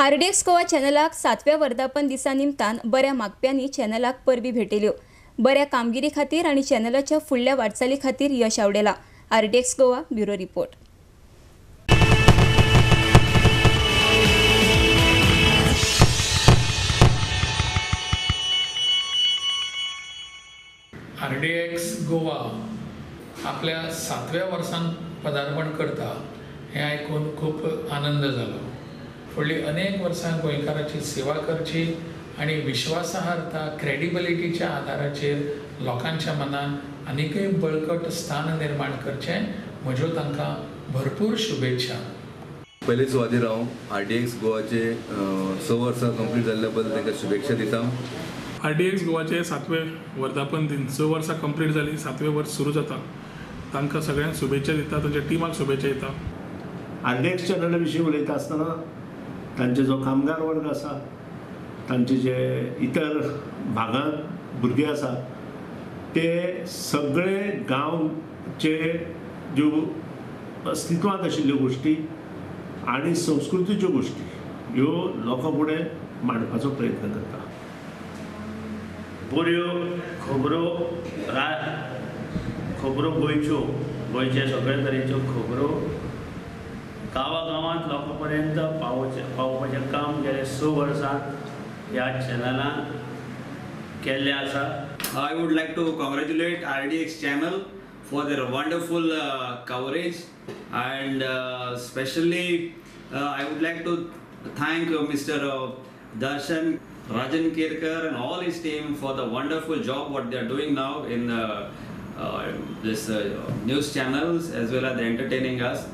RDX Goa चॅनलाक 7व्या वर्धापन दिसा निमतान बऱ्या मागप्यांनी चॅनलाक परबी भेटयल्यो. बऱ्या कामगिरी खातीर आनी चॅनलाच्या फुडल्या वाटचाली खातीर यश आवडेला. RDX Goa bureau report. RDX Goa आपल्या 7व्या वर्सान पदार्पण करता हें आयकून खूब आनंद जालो. फुडली अनेक वर्सां गोंयकाराची सेवा करची आनी विश्वासार्हता क्रेडिबिलिटीच्या आदाराचेर लोकांच्या मनान आनीकय बळकट स्थान निर्माण करचें म्हज्यो तांकां भरपूर शुभेच्छा. पयले सुवातेर हांव आरडीएक्स गोवाचे 6 वर्सां कंप्लीट जाल्ल्या बद्दल तांकां शुभेच्छा दिता. आरडीएक्स गोवाचे 7वें वर्धापन दिन, 6 वर्सां कंप्लीट जाली, 7वें वर्स सुरू जाता. तांकां सगळ्यांक शुभेच्छा दिता, तांच्या टिमाक शुभेच्छा दिता. आरडीएक्स चॅनला विशीं उलयता आसतना तांचे जो कामगार वर्ग आसा, तांचे जे इतर भागांत भुरगे आसा ते सगळे गांवचे ज्यो अस्तित्वांत आशिल्ल्यो गोश्टी आनी संस्कृतीच्यो गोश्टी ह्यो लोकां फुडें मांडपाचो प्रयत्न करता. बऱ्यो खबरो खबरो गोंयच्यो, गोंयचे सगळे तरेच्यो खबरो गांवा गांवांत लोकां पर्यंत पावोवपाचें काम गेले 6 वर्सां ह्या चॅनलान केल्लें आसा. I would like to congratulate RDX channel for their wonderful coverage and specially I would like to thank Mr. Darshan Rajan Kerkar and all his team for the wonderful job what they are doing now in this news channels as well as entertaining us.